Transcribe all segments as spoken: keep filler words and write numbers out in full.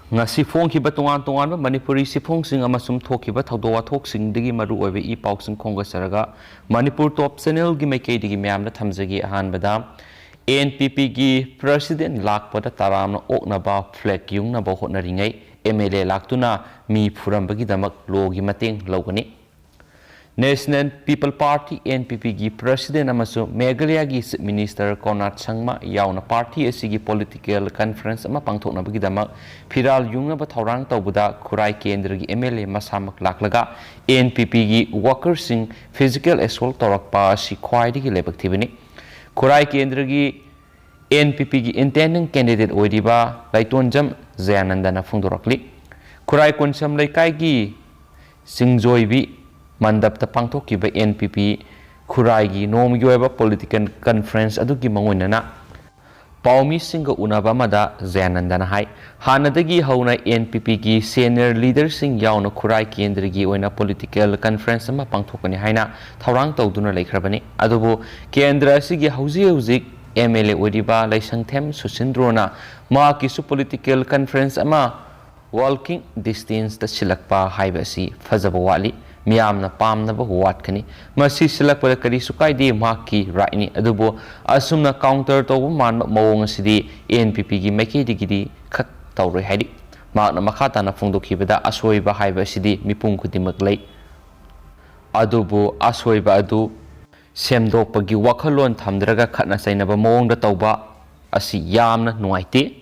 ꯉꯁꯤ ꯐꯣꯡꯈꯤꯕ ꯇꯣꯉꯥꯟ ꯇꯣꯉꯥꯟꯕ ꯃꯅꯤꯄꯨꯔꯤ ꯁꯤꯐꯣꯡꯁꯤꯡ ꯑꯃꯁꯨꯡ ꯊꯣꯛꯈꯤꯕ ꯊꯧꯗꯣꯛ ꯋꯥꯊꯣꯛꯁꯤꯡꯗꯒꯤ ꯃꯔꯨꯑꯣꯏꯕ ꯏ ꯄꯥꯎꯁꯤꯡ ꯈꯣꯝꯒꯠꯆꯔꯒ ꯃꯅꯤꯄꯨꯔ ꯇꯣꯞ ꯆꯦꯅꯦꯜꯒꯤ ꯃꯥꯏꯀꯩꯗꯒꯤ ꯃꯌꯥꯝꯗ ꯊꯝꯖꯒꯦ꯫ ꯑꯍꯥꯟꯕꯗ, ꯑꯦꯟ ꯄꯤ ꯄꯤꯒꯤ ꯄ꯭ꯔꯁꯤꯗꯦꯟ ꯂꯥꯛꯄꯗ ꯇꯔꯥꯝꯅ ꯑꯣꯛꯅꯕ ꯐ꯭ꯂꯦꯒ ꯌꯨꯡꯅꯕ ꯍꯣꯠꯅꯔꯤꯉꯩ ꯑꯦꯝ ꯑꯦꯜ ꯑꯦ ꯂꯥꯛꯇꯨꯅ ꯃꯤ ꯐꯨꯔꯝꯕꯒꯤꯗꯃꯛ ꯂꯣꯒꯤ ꯃꯇꯦꯡ ꯂꯧꯒꯅꯤ꯫ National people party, N P ꯄꯤꯒꯤ ꯄ꯭ꯔꯁꯤꯗꯦꯟ ꯑꯃꯁꯨꯡ ꯃꯦꯘꯥꯂꯌꯥꯒꯤ ꯆꯤꯐ ꯃꯤꯅꯤꯁꯇꯔ ꯀꯣꯟꯔꯥꯗ ꯁꯪꯃꯥ ꯌꯥꯎꯅ ꯄꯥꯔꯇꯤ ꯑꯁꯤꯒꯤ ꯄꯣꯂꯤꯇꯤꯀꯦꯜ ꯀꯟꯐꯔꯦꯟꯁ ꯑꯃ ꯄꯥꯡꯊꯣꯛꯅꯕꯒꯤꯗꯃꯛ ꯐꯤꯔꯥꯜ ꯌꯨꯡꯅꯕ ꯊꯧꯔꯥꯡ ꯇꯧꯕꯗ ꯈꯨꯔꯥꯏ ꯀꯦꯟꯗ꯭ꯔꯒꯤ ꯑꯦꯝ ꯑꯦꯜ ꯑꯦ ꯃꯁꯥꯃꯛ ꯂꯥꯛꯂꯒ ꯑꯦꯟ ꯄꯤ ꯄꯤꯒꯤ ꯋꯥꯀꯔꯁꯤꯡ ꯐꯤꯖꯤꯀꯦꯜ ꯑꯦꯁꯣꯜ ꯇꯧꯔꯛꯄ ꯑꯁꯤ ꯈ꯭ꯋꯥꯏꯗꯒꯤ ꯂꯥꯏꯕꯛ ꯊꯤꯕꯅꯤ꯫ ꯈꯨꯔꯥꯏ ꯀꯦꯟꯗ꯭ꯔꯒꯤ ꯑꯦꯟ ꯄꯤ ꯄꯤꯒꯤ ꯏꯟꯇꯦꯟꯗꯤꯡ ꯀꯦꯟꯗꯤꯗꯦꯠ ꯑꯣꯏꯔꯤꯕ ꯂꯥꯏꯇꯣꯟꯖꯝ ꯖꯌꯥꯅꯟꯗꯅ ꯐꯣꯡꯗꯣꯔꯛꯂꯤ꯫ ꯈꯨꯔꯥꯏ ꯀꯣꯟꯁꯝ ꯂꯩꯀꯥꯏꯒꯤ ꯁꯤꯡꯖꯣꯏꯕꯤ ꯃꯟꯗꯞꯇ ꯄꯥꯡꯊꯣꯛꯈꯤꯕ ꯑꯦꯟ ꯄꯤ ꯄꯤ ꯈꯨꯔꯥꯏꯒꯤ ꯅꯣꯡꯃꯒꯤ ꯑꯣꯏꯕ ꯄꯣꯂꯤꯇꯤꯀꯦꯜ ꯀꯟꯐꯔꯦꯟꯁ ꯑꯗꯨꯒꯤ ꯃꯥꯡꯑꯣꯏꯅꯅ ꯄꯥꯎꯃꯤꯁꯤꯡꯒ ꯎꯅꯕ ꯑꯃꯗ ꯖꯌꯥꯅꯟꯗꯅ ꯍꯥꯏ, ꯍꯥꯟꯅꯗꯒꯤ ꯍꯧꯅ ꯑꯦꯟ ꯄꯤ ꯄꯤꯒꯤ ꯁꯦꯅꯤꯌꯔ ꯂꯤꯗꯔꯁꯤꯡ ꯌꯥꯎꯅ ꯈꯨꯔꯥꯏ ꯀꯦꯟꯗ꯭ꯔꯒꯤ ꯑꯣꯏꯅ ꯄꯣꯂꯤꯇꯤꯀꯦꯜ ꯀꯟꯐꯔꯦꯟꯁ ꯑꯃ ꯄꯥꯡꯊꯣꯛꯀꯅꯤ ꯍꯥꯏꯅ ꯊꯧꯔꯥꯡ ꯇꯧꯗꯨꯅ ꯂꯩꯈ꯭ꯔꯕꯅꯤ꯫ ꯑꯗꯨꯕꯨ ꯀꯦꯟꯗ꯭ꯔ ꯑꯁꯤꯒꯤ ꯍꯧꯖꯤꯛ ꯍꯧꯖꯤꯛ ꯑꯦꯝ ꯑꯦꯜ ꯑꯦ ꯑꯣꯏꯔꯤꯕ ꯂꯩꯁꯪꯊꯦꯝ ꯁꯨꯁꯤꯟꯗ꯭ꯔꯣꯅ ꯃꯍꯥꯛꯀꯤꯁꯨ ꯄꯣꯂꯤꯇꯤꯀꯦꯜ ꯀꯟꯐꯔꯦꯟꯁ ꯑꯃ ꯋꯥꯜꯀꯤꯡ ꯗꯤꯁꯇꯦꯟꯁꯇ ꯁꯤꯜꯂꯛꯄ ꯍꯥꯏꯕ ꯑꯁꯤ ꯐꯖꯕ ꯋꯥꯠꯂꯤ, ꯃꯤꯌꯥꯝꯅ ꯄꯥꯝꯅꯕ ꯋꯥꯠꯀꯅꯤ꯫ ꯃꯁꯤ ꯁꯤꯜꯂꯛꯄꯗ ꯀꯔꯤꯁꯨ ꯀꯥꯏꯗꯦ, ꯃꯍꯥꯛꯀꯤ ꯔꯥꯏꯠꯅꯤ꯫ ꯑꯗꯨꯕꯨ ꯑꯁꯨꯝꯅ ꯀꯥꯎꯟꯇꯔ ꯇꯧꯕ ꯃꯥꯟꯕ ꯃꯑꯣꯡ ꯑꯁꯤꯗꯤ ꯑꯦꯟ ꯄꯤ ꯄꯤꯒꯤ ꯃꯥꯏꯀꯩꯗꯒꯤꯗꯤ ꯈꯛ ꯇꯧꯔꯣꯏ ꯍꯥꯏꯔꯤ꯫ ꯃꯍꯥꯛꯅ ꯃꯈꯥ ꯇꯥꯅ ꯐꯣꯡꯗꯣꯛꯈꯤꯕꯗ, ꯑꯁꯣꯏꯕ ꯍꯥꯏꯕ ꯑꯁꯤꯗꯤ ꯃꯤꯄꯨꯝ ꯈꯨꯗꯤꯡꯃꯛ ꯂꯩ꯫ ꯑꯗꯨꯕꯨ ꯑꯁꯣꯏꯕ ꯑꯗꯨ ꯁꯦꯝꯗꯣꯛꯄꯒꯤ ꯋꯥꯈꯜꯂꯣꯟ ꯊꯝꯗ꯭ꯔꯒ ꯈꯠꯅ ꯆꯩꯅꯕ ꯃꯑꯣꯡꯗ ꯇꯧꯕ ꯑꯁꯤ ꯌꯥꯝꯅ ꯅꯨꯡꯉꯥꯏꯇꯦ꯫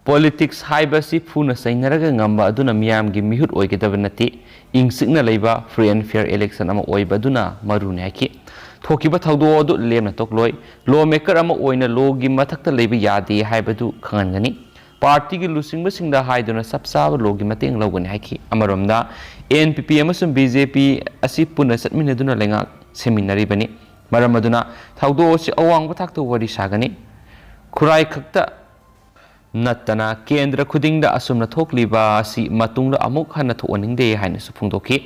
ꯄꯣꯂꯤꯇꯤꯛꯁ ꯍꯥꯏꯕ ꯑꯁꯤ ꯐꯨꯅ ꯆꯩꯅꯔꯒ ꯉꯝꯕ ꯑꯗꯨꯅ ꯃꯤꯌꯥꯝꯒꯤ ꯃꯤꯍꯨꯠ ꯑꯣꯏꯒꯗꯕ ꯅꯠꯇꯦ꯫ ꯏꯪ ꯆꯤꯛꯅ ꯂꯩꯕ ꯐ꯭ꯔꯤ ꯑꯦꯟ ꯐꯤꯌꯔ ꯏꯂꯦꯛꯁꯟ ꯑꯃ ꯑꯣꯏꯕ ꯑꯗꯨꯅ ꯃꯔꯨꯅꯤ ꯍꯥꯏꯈꯤ꯫ ꯊꯣꯛꯈꯤꯕ ꯊꯧꯗꯣꯛ ꯑꯗꯨ ꯂꯦꯝꯅ ꯇꯣꯛꯂꯣꯏ꯫ ꯂꯣ ꯃꯦꯀꯔ ꯑꯃ ꯑꯣꯏꯅ ꯂꯣꯒꯤ ꯃꯊꯛꯇ ꯂꯩꯕ ꯌꯥꯗꯦ ꯍꯥꯏꯕꯗꯨ ꯈꯪꯍꯟꯒꯅꯤ꯫ ꯄꯥꯔꯇꯤꯒꯤ ꯂꯨꯆꯤꯡꯕꯁꯤꯡꯗ ꯍꯥꯏꯗꯨꯅ ꯆꯞ ꯆꯥꯕ ꯂꯣꯒꯤ ꯃꯇꯦꯡ ꯂꯧꯒꯅꯤ ꯍꯥꯏꯈꯤ꯫ ꯑꯃꯔꯣꯝꯗ, ꯑꯦꯟ ꯄꯤ ꯄꯤ ꯑꯃꯁꯨꯡ ꯕꯤ ꯖꯦ ꯄꯤ ꯑꯁꯤ ꯄꯨꯟꯅ ꯆꯠꯃꯤꯟꯅꯗꯨꯅ ꯂꯩꯉꯥꯛ ꯁꯦꯝꯃꯤꯟꯅꯔꯤꯕꯅꯤ꯫ ꯃꯔꯝ ꯑꯗꯨꯅ ꯊꯧꯗꯣꯛ ꯑꯁꯤ ꯑꯋꯥꯡꯕ ꯊꯥꯛꯇ ꯋꯥꯔꯤ ꯁꯥꯒꯅꯤ꯫ ꯈꯨꯔꯥꯏ ꯈꯛꯇ ꯅꯠꯇꯅ ꯀꯦꯟꯗ꯭ꯔ ꯈꯨꯗꯤꯡꯗ ꯑꯁꯨꯝꯅ ꯊꯣꯛꯂꯤꯕ ꯑꯁꯤ ꯃꯇꯨꯡꯗ ꯑꯃꯨꯛ ꯍꯟꯅ ꯊꯣꯛꯍꯟꯅꯤꯡꯗꯦ ꯍꯥꯏꯅꯁꯨ ꯐꯣꯡꯗꯣꯛꯈꯤ꯫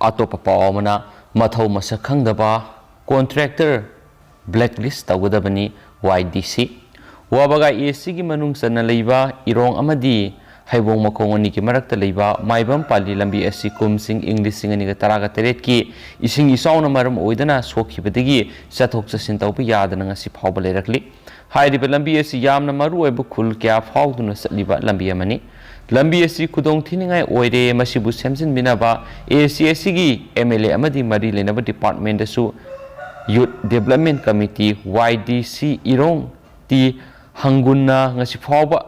ꯑꯇꯣꯞꯄ ꯄꯥꯎ ꯑꯃꯅ, ꯃꯊꯧ ꯃꯁꯛ ꯈꯪꯗꯕ ꯀꯣꯟꯇ꯭ꯔꯦꯛꯇꯔ ꯕ꯭ꯂꯦꯛꯂꯤꯁ ꯇꯧꯒꯗꯕꯅꯤ, ꯋꯥꯏ ꯗꯤ ꯁꯤ꯫ ꯋꯥꯕꯒꯥꯏ ꯑꯦ ꯁꯤꯒꯤ ꯃꯅꯨꯡ ꯆꯟꯅ ꯂꯩꯕ ꯏꯔꯣꯡ ꯑꯃꯗꯤ ꯍꯩꯕꯣꯡ ꯃꯈꯣꯡ ꯑꯅꯤꯒꯤ ꯃꯔꯛꯇ ꯂꯩꯕ ꯃꯥꯏꯕꯝ ꯄꯥꯜꯂꯤ ꯂꯝꯕꯤ ꯑꯁꯤ ꯀꯨꯝꯁꯤꯡ ꯏꯪ ꯂꯤꯁꯤꯡ ꯑꯅꯤꯒ ꯇꯔꯥꯒ ꯇꯔꯦꯠꯀꯤ ꯏꯁꯤꯡ ꯏꯆꯥꯎꯅ ꯃꯔꯝ ꯑꯣꯏꯗꯨꯅ ꯁꯣꯛꯈꯤꯕꯗꯒꯤ ꯆꯠꯊꯣꯛ ꯆꯠꯁꯤꯟ ꯇꯧꯕ ꯌꯥꯗꯅ ꯉꯁꯤ ꯐꯥꯎꯕ ꯂꯩꯔꯛꯂꯤ꯫ ꯍꯥꯏꯔꯤꯕ ꯂꯝꯕꯤ ꯑꯁꯤ ꯌꯥꯝꯅ ꯃꯔꯨ ꯑꯣꯏꯕ ꯈꯨꯜ ꯀꯌꯥ ꯐꯥꯎꯗꯨꯅ ꯆꯠꯂꯤꯕ ꯂꯝꯕꯤ ꯑꯃꯅꯤ꯫ ꯂꯝꯕꯤ ꯑꯁꯤ ꯈꯨꯗꯣꯡ ꯊꯤꯅꯤꯡꯉꯥꯏ ꯑꯣꯏꯔꯦ, ꯃꯁꯤꯕꯨ ꯁꯦꯝꯖꯤꯟꯕꯤꯅꯕ ꯑꯦ ꯁꯤ ꯑꯦ ꯁꯤꯒꯤ ꯑꯦꯝ ꯑꯦꯜ ꯑꯦ ꯑꯃꯗꯤ ꯃꯔꯤ ꯂꯩꯅꯕ ꯗꯤꯄꯥꯔꯠꯃꯦꯟꯗꯁꯨ Youth Development Committee, ꯋꯥꯏ ꯗꯤ ꯁꯤ, ꯏꯔꯣꯡ ꯇꯤ ꯍꯪꯒꯨꯟꯅ ꯉꯁꯤ ꯐꯥꯎꯕ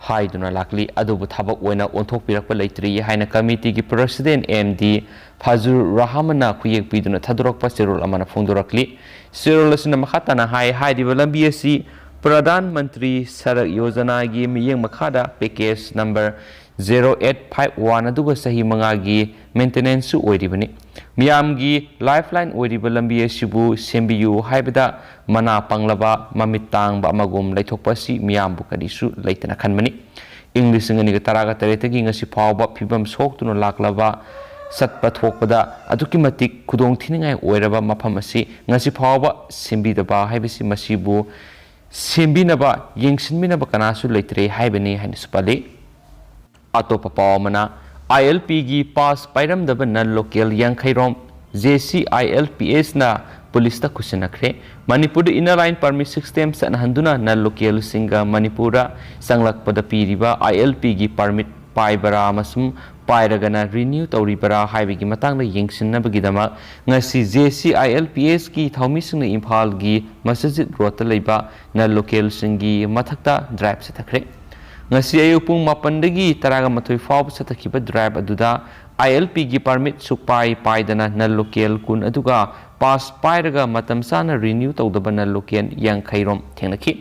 ꯍꯥꯏꯗꯨꯅ ꯂꯥꯛꯂꯤ꯫ ꯑꯗꯨꯕꯨ ꯊꯕꯛ ꯑꯣꯏꯅ ꯑꯣꯟꯊꯣꯛꯄꯤꯔꯛꯄ ꯂꯩꯇ꯭ꯔꯤ ꯍꯥꯏꯅ ꯀꯃꯤꯇꯤꯒꯤ ꯄ꯭ꯔꯁꯤꯗꯦꯟ ꯑꯦꯝ ꯗꯤ ꯐꯖꯨꯔ ꯔꯍꯃꯟꯅ ꯈꯨꯌꯦꯛ ꯄꯤꯗꯨꯅ ꯊꯥꯗꯣꯔꯛꯄ ꯆꯦꯔꯣꯜ ꯑꯃꯅ ꯐꯣꯡꯗꯣꯔꯛꯂꯤ꯫ ꯆꯦꯔꯣꯜ ꯑꯁꯤꯅ ꯃꯈꯥ ꯇꯥꯅ ꯍꯥꯏ, ꯍꯥꯏꯔꯤꯕ ꯂꯝꯕꯤ ꯑꯁꯤ ꯄ꯭ꯔꯙꯥꯟ ꯃꯟꯇ꯭ꯔꯤ ꯁꯔꯛ ꯌꯣꯖꯅꯥꯒꯤ ꯃꯤꯠꯌꯦꯡ ꯃꯈꯥꯗ package number zero eight five one ꯑꯗꯨꯒ ꯆꯍꯤ ꯃꯉꯥꯒꯤ ꯃꯦꯟꯇꯦꯅꯦꯟꯁꯁꯨ ꯑꯣꯏꯔꯤꯕꯅꯤ꯫ ꯃꯤꯌꯥꯝꯒꯤ ꯂꯥꯏꯐꯂꯥꯏꯟ ꯑꯣꯏꯔꯤꯕ ꯂꯝꯕꯤ ꯑꯁꯤꯕꯨ ꯁꯦꯝꯕꯤꯌꯨ ꯍꯥꯏꯕꯗ ꯃꯅꯥ ꯄꯪꯂꯕ, ꯃꯃꯤꯠ ꯇꯥꯡꯕ ꯑꯃꯒꯨꯝ ꯂꯩꯊꯣꯛꯄ ꯑꯁꯤ ꯃꯤꯌꯥꯝꯕꯨ ꯀꯔꯤꯁꯨ ꯂꯩꯇꯅ ꯈꯟꯕꯅꯤ꯫ ꯏꯪ ꯂꯤꯁꯤꯡ ꯑꯅꯤꯒ ꯇꯔꯥꯒ ꯇꯔꯦꯠꯇꯒꯤ ꯉꯁꯤ ꯐꯥꯎꯕ ꯐꯤꯕꯝ ꯁꯣꯛꯇꯨꯅ ꯂꯥꯛꯂꯕ, ꯆꯠꯄ ꯊꯣꯛꯄꯗ ꯑꯗꯨꯛꯀꯤ ꯃꯇꯤꯛ ꯈꯨꯗꯣꯡ ꯊꯤꯅꯤꯡꯉꯥꯏ ꯑꯣꯏꯔꯕ ꯃꯐꯝ ꯑꯁꯤ ꯉꯁꯤ ꯐꯥꯎꯕ ꯁꯦꯝꯕꯤꯗꯕ ꯍꯥꯏꯕꯁꯤ, ꯃꯁꯤꯕꯨ ꯁꯦꯝꯕꯤꯅꯕ, ꯌꯦꯡꯁꯤꯟꯕꯤꯅꯕ ꯀꯅꯥꯁꯨ ꯂꯩꯇ꯭ꯔꯦ ꯍꯥꯏꯕꯅꯤ ꯍꯥꯏꯅꯁꯨ ꯄꯜꯂꯤ꯫ ꯑꯇꯣꯞꯄ ꯄꯥꯎ ꯑꯃꯅ, ꯑꯥꯏ ꯑꯦꯜ ꯄꯤꯒꯤ ꯄꯥꯁ ꯄꯥꯏꯔꯝꯗꯕ ꯅꯟ ꯂꯣꯀꯦꯜ ꯌꯥꯡꯈꯩꯔꯣꯝ J C I L P ꯑꯦꯁꯅ ꯄꯨꯂꯤꯁꯇ ꯈꯨꯠꯁꯤꯟꯅꯈ꯭ꯔꯦ꯫ ꯃꯅꯤꯄꯨꯔꯗ ꯏꯟꯅꯔ ꯂꯥꯏꯟ ꯄꯔꯃꯤꯠ ꯁꯤꯁꯇꯦꯝ ꯆꯠꯅꯍꯟꯗꯨꯅ ꯅꯟ ꯂꯣꯀꯦꯜꯁꯤꯡꯒ ꯃꯅꯤꯄꯨꯔꯗ ꯆꯪꯂꯛꯄꯗ ꯄꯤꯔꯤꯕ ꯑꯥꯏ ꯑꯦꯜ ꯄꯤꯒꯤ ꯄꯔꯃꯤꯠ ꯄꯥꯏꯕꯔꯥ ꯑꯃꯁꯨꯡ ꯄꯥꯏꯔꯒꯅ ꯔꯤꯅ꯭ꯌꯨ ꯇꯧꯔꯤꯕꯔꯥ ꯍꯥꯏꯕꯒꯤ ꯃꯇꯥꯡꯗ ꯌꯦꯡꯁꯤꯟꯅꯕꯒꯤꯗꯃꯛ ꯉꯁꯤ J C I L P ꯑꯦꯁꯀꯤ ꯊꯧꯃꯤꯁꯤꯡꯅ ꯏꯝꯐꯥꯜꯒꯤ ꯃꯁꯖꯤꯗ ꯔꯣꯗꯇ ꯂꯩꯕ ꯅꯟ ꯂꯣꯀꯦꯜꯁꯤꯡꯒꯤ ꯃꯊꯛꯇ ꯗ꯭ꯔꯥꯏꯚ ꯆꯠꯊꯈ꯭ꯔꯦ꯫ ꯉꯁꯤ ꯑꯌꯨꯛ ꯄꯨꯡ ꯃꯥꯄꯟꯗꯒꯤ ꯇꯔꯥꯒ ꯃꯥꯊꯣꯏ ꯐꯥꯎꯕ ꯆꯠꯊꯈꯤꯕ ꯗ꯭ꯔꯥꯏꯚ ꯑꯗꯨꯗ ꯑꯥꯏ ꯑꯦꯜ ꯄꯤꯒꯤ ꯄꯔꯃꯤꯠ ꯁꯨꯛꯄꯥꯏ ꯄꯥꯏꯗꯅ ꯅꯟ ꯂꯣꯀꯦꯜ ꯀꯨꯟ ꯑꯗꯨꯒ ꯄꯥꯁ ꯄꯥꯏꯔꯒ ꯃꯇꯝ ꯆꯥꯅ ꯔꯤꯅ꯭ꯌꯨ ꯇꯧꯗꯕ ꯅꯟ ꯂꯣꯀꯦꯜ ꯌꯥꯡꯈꯩ ꯔꯣꯝ ꯊꯦꯡꯅꯈꯤ꯫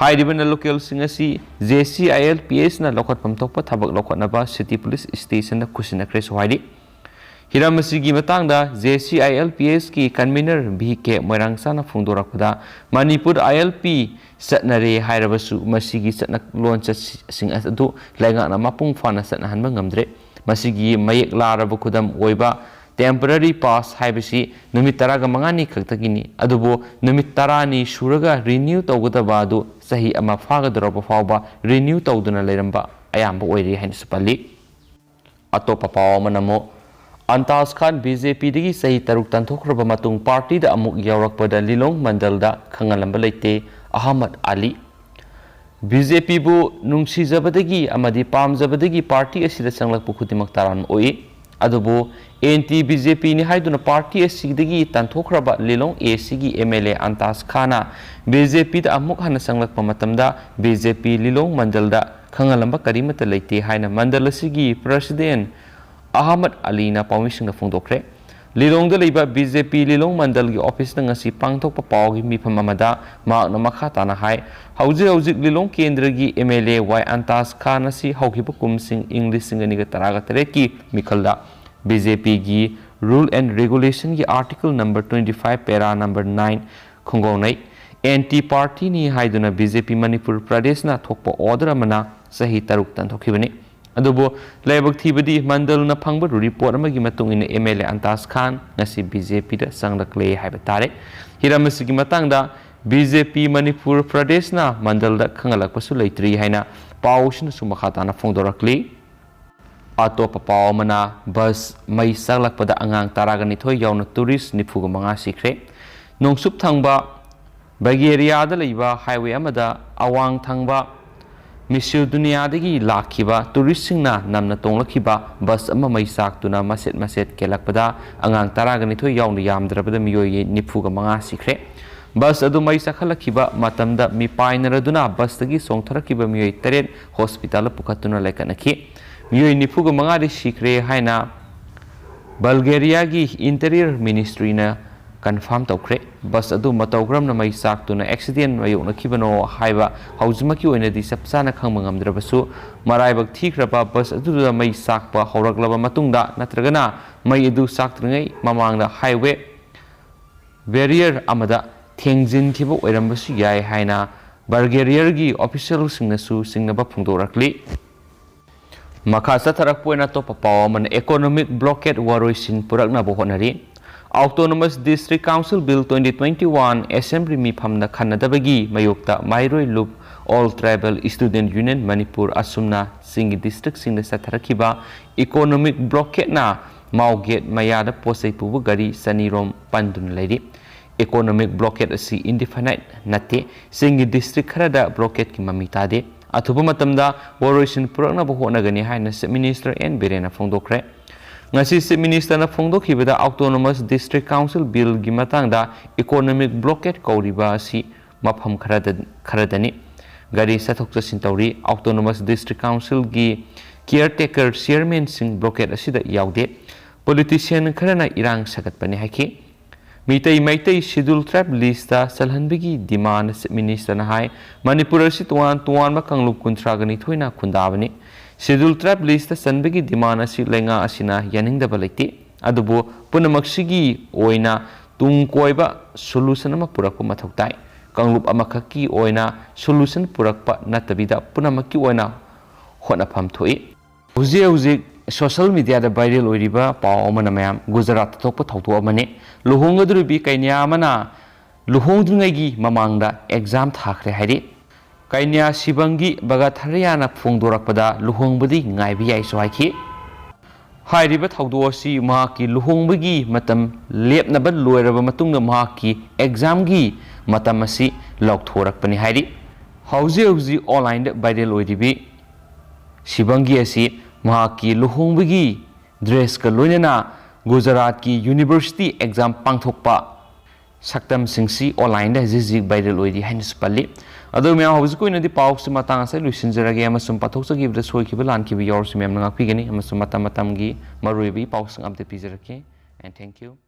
ꯍꯥꯏꯔꯤꯕ ꯅꯟ ꯂꯣꯀꯦꯜꯁꯤꯡ ꯑꯁꯤ J C I L P ꯑꯦꯁꯅ ꯂꯧꯈꯠꯐꯝ ꯊꯣꯛꯄ ꯊꯕꯛ ꯂꯧꯈꯠꯅꯕ ꯁꯤꯇꯤ ꯄꯨꯂꯤꯁ ꯁ꯭ꯇꯦꯁꯟꯗ ꯈꯨꯠꯁꯤꯟꯅꯈ꯭ꯔꯦꯁꯨ ꯍꯥꯏꯔꯤ꯫ ꯍꯤꯔꯝ ꯑꯁꯤꯒꯤ ꯃꯇꯥꯡꯗ J C I L P ꯑꯦꯁꯀꯤ ꯀꯟꯚꯤꯅꯔ ꯚꯤ ꯀꯦ ꯃꯣꯏꯔꯥꯡꯆꯥꯅ ꯐꯣꯡꯗꯣꯔꯛꯄꯗ, ꯃꯅꯤꯄꯨꯔ ꯑꯥꯏ ꯑꯦꯜ ꯄꯤ ꯆꯠꯅꯔꯦ ꯍꯥꯏꯔꯕꯁꯨ ꯃꯁꯤꯒꯤ ꯆꯠꯅ ꯂꯣꯟꯆꯠꯁꯤꯡ ꯑꯗꯨ ꯂꯩꯉꯥꯛꯅ ꯃꯄꯨꯡ ꯐꯥꯅ ꯆꯠꯅꯍꯟꯕ ꯉꯝꯗ꯭ꯔꯦ꯫ ꯃꯁꯤꯒꯤ ꯃꯌꯦꯛ ꯂꯥꯔꯕ ꯈꯨꯗꯝ ꯑꯣꯏꯕ Temporary pass ꯍꯥꯏꯕꯁꯤ ꯅꯨꯃꯤꯠ ꯇꯔꯥꯒ ꯃꯉꯥꯅꯤ ꯈꯛꯇꯒꯤꯅꯤ, ꯑꯗꯨꯕꯨ ꯅꯨꯃꯤꯠ ꯇꯔꯥꯅꯤ ꯁꯨꯔꯒ renew ꯇꯧꯒꯗꯕ ꯑꯗꯨ ꯆꯍꯤ ꯑꯃ ꯐꯥꯒꯗꯧꯔꯕ ꯐꯥꯎꯕ renew ꯇꯧꯗꯨꯅ ꯂꯩꯔꯝꯕ ꯑꯌꯥꯝꯕ ꯑꯣꯏꯔꯤ ꯍꯥꯏꯅꯁꯨ ꯄꯜꯂꯤ꯫ ꯑꯇꯣꯞꯄ ꯄꯥꯎ ꯑꯃꯅ ꯑꯃꯨꯛ, ꯑꯟꯇꯥꯖ ꯈꯥꯟ BJPꯗꯒꯤ ꯆꯍꯤ ꯇꯔꯨꯛ ꯇꯥꯟꯊꯣꯛꯈ꯭ꯔꯕ ꯃꯇꯨꯡ partyꯗ ꯑꯃꯨꯛ ꯌꯥꯎꯔꯛꯄꯗ ꯂꯤꯂꯣꯡ ꯃꯟꯗꯜꯗ ꯈꯪꯍꯜꯂꯝꯕ ꯂꯩꯇꯦ ꯑꯍꯃꯗ ꯑꯂꯤ꯫ BJPꯕꯨ ꯅꯨꯡꯁꯤꯖꯕꯗꯒꯤ ꯑꯃꯗꯤ ꯄꯥꯝꯖꯕꯗꯒꯤ party ꯑꯁꯤꯗ ꯆꯪꯂꯛꯄ ꯈꯨꯗꯤꯡꯃꯛ ꯇꯔꯥꯝꯅ ꯑꯣꯛꯏ꯫ ꯑꯗꯨꯕꯨ anti BJPꯅꯤ ꯍꯥꯏꯗꯨꯅ party ꯑꯁꯤꯗꯒꯤ ꯇꯥꯟꯊꯣꯛꯈ꯭ꯔꯕ ꯂꯤꯂꯣꯡ ACꯒꯤ MLA ꯑꯟꯇꯥꯖ ꯈꯥꯟꯅ BJPꯗ ꯑꯃꯨꯛ ꯍꯟꯅ ꯆꯪꯂꯛꯄ ꯃꯇꯝꯗ BJP ꯂꯤꯂꯣꯡ ꯃꯟꯗꯜꯗ ꯈꯪꯍꯜꯂꯝꯕ ꯀꯔꯤꯃꯠꯇ ꯂꯩꯇꯦ ꯍꯥꯏꯅ ꯃꯟꯗꯜ ꯑꯁꯤꯒꯤ president ꯑꯍꯃꯗ ꯑꯂꯤꯅ ꯄꯥꯎꯃꯤꯁꯤꯡꯗ ꯐꯣꯡꯗꯣꯛꯈ꯭ꯔꯦ꯫ ꯂꯤꯂꯣꯡꯗ ꯂꯩꯕ BJP ꯂꯤꯂꯣꯡ ꯃꯟꯗꯜꯒꯤ officeꯇ ꯉꯁꯤ ꯄꯥꯡꯊꯣꯛꯄ ꯄꯥꯎꯒꯤ ꯃꯤꯐꯝ ꯑꯃꯗ ꯃꯍꯥꯛꯅ ꯃꯈꯥ ꯇꯥꯅ ꯍꯥꯏ, ꯍꯧꯖꯤꯛ ꯍꯧꯖꯤꯛ ꯂꯤꯂꯣꯡ ꯀꯦꯟꯗ꯭ꯔꯒꯤ MLA ꯋꯥꯏ ꯑꯟꯇꯥꯖ ꯈꯥꯟ ꯑꯁꯤ ꯍꯧꯈꯤꯕ ꯀꯨꯝꯁꯤꯡ ꯏꯪ ꯂꯤꯁꯤꯡ ꯑꯅꯤꯒ ꯇꯔꯥꯒ ꯇꯔꯦꯠꯀꯤ ꯃꯤꯈꯜꯗ BJPꯒꯤ rule and regulationꯒꯤ article number twenty five para number nine ꯈꯣꯡꯒꯥꯎꯅꯩ꯫ Anti partyꯅꯤ ꯍꯥꯏꯗꯨꯅ BJP ꯃꯅꯤꯄꯨꯔ ꯄ꯭ꯔꯗꯦꯁꯅ ꯊꯣꯛꯄ order ꯑꯃꯅ ꯆꯍꯤ ꯇꯔꯨꯛ ꯇꯥꯟꯊꯣꯛꯈꯤꯕꯅꯤ꯫ ꯑꯗꯨꯕꯨ ꯂꯥꯏꯕꯛ ꯊꯤꯕꯗꯤ ꯃꯟꯗꯜꯅ ꯐꯪꯕ report ꯑꯃꯒꯤ ꯃꯇꯨꯡ ꯏꯟꯅ MLA ꯑꯟꯇꯥꯖ ꯈꯥꯟ ꯉꯁꯤ BJPꯗ ꯆꯪꯂꯛꯂꯦ ꯍꯥꯏꯕ ꯇꯥꯔꯦ꯫ ꯍꯤꯔꯝ ꯑꯁꯤꯒꯤ ꯃꯇꯥꯡꯗ BJP ꯃꯅꯤꯄꯨꯔ ꯄ꯭ꯔꯗꯦꯁꯅ ꯃꯟꯗꯜꯗ ꯈꯪꯍꯜꯂꯛꯄꯁꯨ ꯂꯩꯇ꯭ꯔꯤ ꯍꯥꯏꯅ ꯄꯥꯎꯁꯤꯅꯁꯨ ꯃꯈꯥ ꯇꯥꯅ ꯐꯣꯡꯗꯣꯔꯛꯂꯤ꯫ ꯑꯇꯣꯞꯄ ꯄꯥꯎ ꯑꯃꯅ, bus ꯃꯩ ꯆꯥꯛꯂꯛꯄꯗ ꯑꯉꯥꯡ ꯇꯔꯥꯒ ꯅꯤꯊꯣꯏ ꯌꯥꯎꯅ tourist ꯅꯤꯐꯨꯒ ꯃꯉꯥ ꯁꯤꯈ꯭ꯔꯦ꯫ ꯅꯣꯡꯆꯨꯞ ꯊꯪꯕ ꯕꯜꯒꯦꯔꯤꯌꯥꯗ ꯂꯩꯕ highway ꯑꯃꯗ ꯑꯋꯥꯡ ꯊꯪꯕ ꯃꯦꯁꯤꯗꯣꯅꯤꯌꯥꯗꯒꯤ ꯂꯥꯛꯈꯤꯕ touristꯁꯤꯡꯅ ꯅꯝꯅ ꯇꯣꯡꯂꯛꯈꯤꯕ bus ꯑꯃ ꯃꯩ ꯆꯥꯛꯇꯨꯅ ꯃꯆꯦꯠ ꯃꯆꯦꯠ ꯀꯦꯜꯂꯛꯄꯗ ꯑꯉꯥꯡ ꯇꯔꯥꯒ ꯅꯤꯊꯣꯏ ꯌꯥꯎꯅ ꯌꯥꯝꯗ꯭ꯔꯕꯗ ꯃꯤꯑꯣꯏ ꯅꯤꯐꯨꯒ ꯃꯉꯥ ꯁꯤꯈ꯭ꯔꯦ꯫ Bus ꯑꯗꯨ ꯃꯩ ꯆꯥꯛꯈꯠꯂꯛꯈꯤꯕ ꯃꯇꯝꯗ ꯃꯤꯄꯥꯏꯅꯔꯗꯨꯅ busꯇꯒꯤ ꯆꯣꯡꯊꯔꯛꯈꯤꯕ ꯃꯤꯑꯣꯏ ꯇꯔꯦꯠ hospitalꯗ ꯄꯨꯈꯠꯇꯨꯅ ꯂꯩꯈꯠꯅꯈꯤ꯫ ꯃꯤꯑꯣꯏ ꯅꯤꯐꯨꯒ ꯃꯉꯥꯗꯤ ꯁꯤꯈ꯭ꯔꯦ ꯍꯥꯏꯅ ꯕꯜꯒꯦꯔꯤꯌꯥꯒꯤ Interior Ministryꯅ confirm ꯇꯧꯈ꯭ꯔꯦ꯫ Bus ꯑꯗꯨ ꯃꯇꯧ ꯀꯔꯝꯅ ꯃꯩ ꯆꯥꯛꯇꯨꯅ accident ꯃꯥꯌꯣꯛꯅꯈꯤꯕꯅꯣ ꯍꯥꯏꯕ ꯍꯧꯖꯤꯛꯃꯛꯀꯤ ꯑꯣꯏꯅꯗꯤ ꯆꯞ ꯆꯥꯅ ꯈꯪꯕ ꯉꯝꯗ꯭ꯔꯕꯁꯨ, ꯃꯔꯥꯏꯕꯛ ꯊꯤꯈ꯭ꯔꯕ bus ꯑꯗꯨꯗ ꯃꯩ ꯆꯥꯛꯄ ꯍꯧꯔꯛꯂꯕ ꯃꯇꯨꯡꯗ ꯅꯠꯇ꯭ꯔꯒꯅ ꯃꯩ ꯑꯗꯨ ꯆꯥꯛꯇ꯭ꯔꯤꯉꯩ ꯃꯃꯥꯡꯗ highway barrier ꯑꯃꯗ ꯊꯦꯡꯖꯤꯟꯈꯤꯕ ꯑꯣꯏꯔꯝꯕꯁꯨ ꯌꯥꯏ ꯍꯥꯏꯅ ꯕꯜꯒꯦꯔꯤꯌꯥꯒꯤ officialꯁꯤꯡꯅꯁꯨ ꯆꯤꯡꯅꯕ ꯐꯣꯡꯗꯣꯔꯛꯂꯤ꯫ ꯃꯈꯥ ꯆꯠꯊꯔꯛꯄ ꯑꯣꯏꯅ ꯑꯇꯣꯞꯄ ꯄꯥꯎ ꯑꯃꯅ, economic blockade ꯋꯥꯔꯣꯏꯁꯤꯟ ꯄꯨꯔꯛꯅꯕ ꯍꯣꯠꯅꯔꯤ꯫ Autonomous District Council Bill twenty twenty-one Assembly ꯃꯤꯐꯝꯅ ꯈꯟꯅꯗꯕꯒꯤ ꯃꯥꯌꯣꯛꯇ ꯃꯍꯩꯔꯣꯏ ꯂꯨꯞ All Tribal Student Union Manipur ꯑꯁꯨꯝꯅ ꯆꯤꯡꯒꯤ districtꯁꯤꯡꯗ ꯆꯠꯊꯔꯛꯈꯤꯕ economic blockadeꯅ ꯃꯥꯎꯒꯦꯠ ꯃꯌꯥꯗ ꯄꯣꯠꯆꯩ ꯄꯨꯕ ꯒꯥꯔꯤ ꯆꯅꯤꯔꯣꯝ ꯄꯟꯗꯨꯅ ꯂꯩꯔꯤ꯫ Economic blockade ꯑꯁꯤ indefinite ꯅꯠꯇꯦ꯫ ꯆꯤꯡꯒꯤ district ꯈꯔꯗ blockadeꯀꯤ ꯃꯃꯤ ꯇꯥꯗꯦ꯫ ꯑꯊꯨꯕ ꯃꯇꯝꯗ ꯋꯥꯔꯣꯏꯁꯤꯟ ꯄꯨꯔꯛꯅꯕ ꯍꯣꯠꯅꯒꯅꯤ ꯍꯥꯏꯅ Chief Minister N ꯕꯤꯔꯦꯟꯅ ꯐꯣꯡꯗꯣꯛꯈ꯭ꯔꯦ꯫ ꯉꯁꯤ Chief Ministerꯅ ꯐꯣꯡꯗꯣꯛꯈꯤꯕꯗ Autonomous District Council Billꯒꯤ ꯃꯇꯥꯡꯗ economic blockade ꯀꯧꯔꯤꯕ ꯑꯁꯤ ꯃꯐꯝ ꯈꯔꯗ, ꯈꯔꯗꯅꯤ꯫ ꯒꯥꯔꯤ ꯆꯠꯊꯣꯛ ꯆꯠꯁꯤꯟ ꯇꯧꯔꯤ꯫ Autonomous District Councilꯒꯤ caretaker chairmanꯁꯤꯡ blockade ꯑꯁꯤꯗ ꯌꯥꯎꯗꯦ꯫ Politician ꯈꯔꯅ ꯏꯔꯥꯡ ꯁꯥꯒꯠꯄꯅꯤ ꯍꯥꯏꯈꯤ꯫ Meitei Meitei Scheduled Tribe listꯇ ꯆꯜꯍꯟꯕꯒꯤ demand Chief Ministerꯅ ꯍꯥꯏ꯫ ꯃꯅꯤꯄꯨꯔ ꯑꯁꯤ ꯇꯣꯉꯥꯟ ꯇꯣꯉꯥꯟꯕ ꯀꯥꯡꯂꯨꯞ ꯀꯨꯟꯊ꯭ꯔꯥꯒ ꯅꯤꯊꯣꯏꯅ ꯈꯨꯟꯗꯥꯕꯅꯤ꯫ Scheduled Tribe listꯇ ꯆꯟꯕꯒꯤ demand ꯑꯁꯤ ꯂꯩꯉꯥꯛ ꯑꯁꯤꯅ ꯌꯥꯅꯤꯡꯗꯕ ꯂꯩꯇꯦ꯫ ꯑꯗꯨꯕꯨ ꯄꯨꯝꯅꯃꯛꯁꯤꯒꯤ ꯑꯣꯏꯅ ꯇꯨꯡ ꯀꯣꯏꯕ solution ꯑꯃ ꯄꯨꯔꯛꯄ ꯃꯊꯧ ꯇꯥꯏ꯫ ꯀꯥꯡꯂꯨꯞ ꯑꯃꯈꯛꯀꯤ ꯑꯣꯏꯅ solution ꯄꯨꯔꯛꯄ ꯅꯠꯇꯕꯤꯗ ꯄꯨꯝꯅꯃꯛꯀꯤ ꯑꯣꯏꯅ ꯍꯣꯠꯅꯐꯝ ꯊꯣꯛꯏ꯫ ꯍꯧꯖꯤꯛ ꯍꯧꯖꯤꯛ social mediaꯗ viral ꯑꯣꯏꯔꯤꯕ ꯄꯥꯎ ꯑꯃꯅ ꯃꯌꯥꯝ ꯒꯨꯖꯔꯥꯠꯇ ꯊꯣꯛꯄ ꯊꯧꯗꯣꯛ ꯑꯃꯅꯤ꯫ ꯂꯨꯍꯣꯡꯒꯗꯧꯔꯤꯕꯤ ꯀꯩꯅ꯭ꯌꯥ ꯑꯃꯅ ꯂꯨꯍꯣꯡꯗ꯭ꯔꯤꯉꯩꯒꯤ ꯃꯃꯥꯡꯗ exam ꯊꯥꯈ꯭ꯔꯦ ꯍꯥꯏꯔꯤ꯫ ꯀꯩꯅ꯭ꯌꯥ ꯁꯤꯕꯪꯒꯤ ꯕꯒꯊꯔꯤꯌꯥꯅ ꯐꯣꯡꯗꯣꯔꯛꯄꯗ ꯂꯨꯍꯣꯡꯕꯗꯤ ꯉꯥꯏꯕ ꯌꯥꯏꯁꯨ ꯍꯥꯏꯈꯤ꯫ ꯍꯥꯏꯔꯤꯕ ꯊꯧꯗꯣꯛ ꯑꯁꯤ ꯃꯍꯥꯛꯀꯤ ꯂꯨꯍꯣꯡꯕꯒꯤ ꯃꯇꯝ ꯂꯦꯞꯅꯕ ꯂꯣꯏꯔꯕ ꯃꯇꯨꯡꯗ ꯃꯍꯥꯛꯀꯤ examꯒꯤ ꯃꯇꯝ ꯑꯁꯤ ꯂꯥꯎꯊꯣꯔꯛꯄꯅꯤ ꯍꯥꯏꯔꯤ꯫ ꯍꯧꯖꯤꯛ ꯍꯧꯖꯤꯛ onlineꯗ viral ꯑꯣꯏꯔꯤꯕꯤ ꯁꯤꯕꯪꯒꯤ ꯑꯁꯤ ꯃꯍꯥꯛꯀꯤ ꯂꯨꯍꯣꯡꯕꯒꯤ dressꯀ ꯂꯣꯏꯅꯅ ꯒꯨꯖꯔꯥꯠꯀꯤ university exam ꯄꯥꯡꯊꯣꯛꯄ ꯁꯛꯇꯝꯁꯤꯡꯁꯤ onlineꯗ ꯍꯧꯖꯤꯛ ꯍꯧꯖꯤꯛ viral ꯑꯣꯏꯔꯤ ꯍꯥꯏꯅꯁꯨ ꯄꯜꯂꯤ꯫ ꯑꯗꯨ ꯃꯌꯥꯝ, ꯍꯧꯖꯤꯛꯀꯤ ꯑꯣꯏꯅꯗꯤ ꯄꯥꯎꯁꯤ ꯃꯇꯥꯡ ꯑꯁꯤꯗ ꯂꯣꯏꯁꯤꯟꯖꯔꯒꯦ ꯑꯃꯁꯨꯡ ꯄꯥꯊꯣꯛꯆꯈꯤꯕꯗ ꯁꯣꯏꯈꯤꯕ ꯂꯥꯟꯈꯤꯕ ꯌꯥꯎꯔꯁꯨ ꯃꯌꯥꯝꯅ ꯉꯥꯛꯄꯤꯒꯅꯤ ꯑꯃꯁꯨꯡ ꯃꯇꯝ ꯃꯇꯝꯒꯤ ꯃꯔꯨꯑꯣꯏꯕ ꯄꯥꯎꯁꯤꯡ update ꯄꯤꯖꯔꯛꯀꯦ꯫ And thank you.